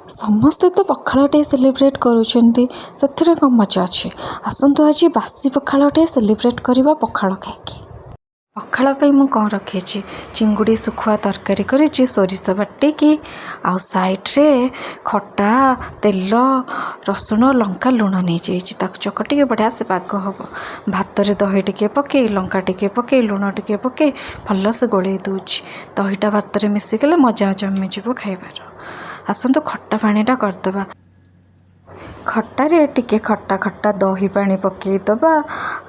ସମସ୍ତେ ତ ପଖାଳ day celebrate କରୁଛନ୍ତି, ସେଥିରେ କ'ଣ ମଜା ଅଛି? ଆସନ୍ତୁ, ଆଜି ବାସି ପଖାଳ ଡେ ସେଲିବ୍ରେଟ୍ କରିବା ପଖାଳ ଖାଇକି। ପଖାଳ ପାଇଁ ମୁଁ କ'ଣ ରଖିଛି? ଚିଙ୍ଗୁଡ଼ି ଶୁଖୁଆ ତରକାରୀ କରିଛି ସୋରିଷ ବାଟିକି, ଆଉ ସାଇଡ଼୍ରେ ଖଟା ତେଲ, ରସୁଣ, ଲଙ୍କା, ଲୁଣ ନେଇଯାଇଛି। ତାକୁ ଚକଟିକି ବଢ଼ିଆ ସେ ପାଗ ହେବ। ଭାତରେ ଦହି ଟିକେ ପକାଇ, ଲଙ୍କା ଟିକେ ପକାଇ, ଲୁଣ ଟିକେ ପକାଇ ଭଲସେ ଗୋଳେଇ ଦେଉଛି। ଦହିଟା ଭାତରେ ମିଶିଗଲେ ମଜା ଜମିଯିବ ଖାଇବାର। ଆସନ୍ତୁ, ଖଟା ପାଣିଟା କରିଦେବା। ଖଟାରେ ଟିକେ ଖଟା ଖଟା ଦହି ପାଣି ପକାଇଦେବା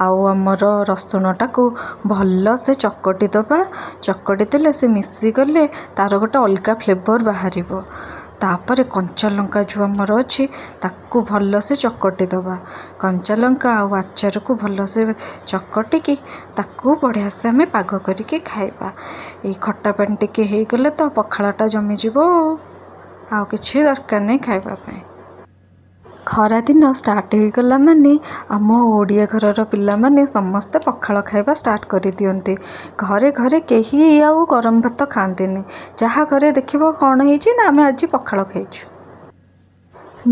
ଆଉ ଆମର ରସୁଣଟାକୁ ଭଲସେ ଚକଟି ଦେବା। ଚକଟି ଦେଲେ ସେ ମିଶିଗଲେ ତା'ର ଗୋଟେ ଅଲଗା ଫ୍ଲେଭର୍ ବାହାରିବ। ତାପରେ କଞ୍ଚା ଲଙ୍କା ଯେଉଁ ଆମର ଅଛି, ତାକୁ ଭଲସେ ଚକଟି ଦେବା। କଞ୍ଚା ଲଙ୍କା ଆଉ ଆଚାରକୁ ଭଲସେ ଚକଟିକି ତାକୁ ବଢ଼ିଆସେ ଆମେ ପାଗ କରିକି ଖାଇବା। ଏଇ ଖଟା ପାଣି ଟିକେ ହେଇଗଲେ ତ ପଖାଳଟା ଜମିଯିବ, ଆଉ କିଛି ଦରକାର ନାହିଁ ଖାଇବା ପାଇଁ। ଖରାଦିନ ଷ୍ଟାର୍ଟ ହୋଇଗଲା ମାନେ ଆମ ଓଡ଼ିଆ ଘରର ପିଲାମାନେ ସମସ୍ତେ ପଖାଳ ଖାଇବା ଷ୍ଟାର୍ଟ କରିଦିଅନ୍ତି। ଘରେ ଘରେ କେହି ଆଉ ଗରମ ଭାତ ଖାଆନ୍ତିନି। ଯାହା ଘରେ ଦେଖିବ, କ'ଣ ହେଇଛି ନା, ଆମେ ଆଜି ପଖାଳ ଖାଇଛୁ।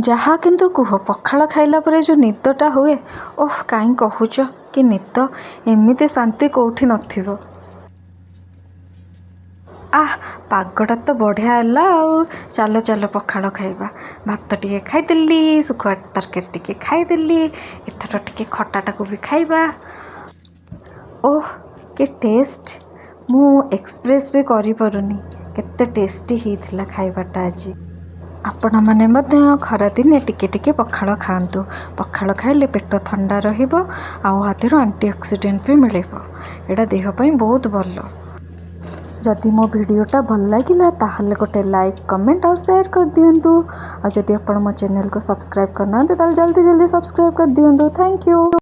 ଯାହା କିନ୍ତୁ କୁହ, ପଖାଳ ଖାଇଲା ପରେ ଯେଉଁ ନିଦଟା ହୁଏ, ଓଃ, କାହିଁ କହୁଛ, କି ନିଦ! ଏମିତି ଶାନ୍ତି କେଉଁଠି ନଥିବ। ଆଃ, ପାଗଟା ତ ବଢ଼ିଆ ହେଲା ଆଉ। ଚାଲ ଚାଲ, ପଖାଳ ଖାଇବା। ଭାତ ଟିକେ ଖାଇଦେଲି, ଶୁଖୁଆ ତରକାରୀ ଟିକେ ଖାଇଦେଲି, ଏଥର ଟିକେ ଖଟାଟାକୁ ବି ଖାଇବା। ଓଃ, କି ଟେଷ୍ଟ! ମୁଁ ଏକ୍ସପ୍ରେସ୍ ବି କରିପାରୁନି କେତେ ଟେଷ୍ଟି ହେଇଥିଲା ଖାଇବାଟା ଆଜି। ଆପଣମାନେ ମଧ୍ୟ ଖରାଦିନେ ଟିକେ ଟିକେ ପଖାଳ ଖାଆନ୍ତୁ। ପଖାଳ ଖାଇଲେ ପେଟ ଥଣ୍ଡା ରହିବ ଆଉ ଆଦେହରୁ ଆଣ୍ଟି ଅକ୍ସିଡେଣ୍ଟ ବି ମିଳିବ। ଏଇଟା ଦେହ ପାଇଁ ବହୁତ ଭଲ। ଯଦି ମୋ ଭିଡ଼ିଓଟା ଭଲ ଲାଗିଲା, ତାହେଲେ ଗୋଟେ ଲାଇକ୍, କମେଣ୍ଟ ଆଉ ସେୟାର କରିଦିଅନ୍ତୁ। ଆଉ ଯଦି ଆପଣ ମୋ ଚ୍ୟାନେଲକୁ ସବସ୍କ୍ରାଇବ୍ କରିନାହାନ୍ତି, ତାହେଲେ ଜଲ୍ଦି ଜଲ୍ଦି ସବସ୍କ୍ରାଇବ୍ କରିଦିଅନ୍ତୁ। Thank you.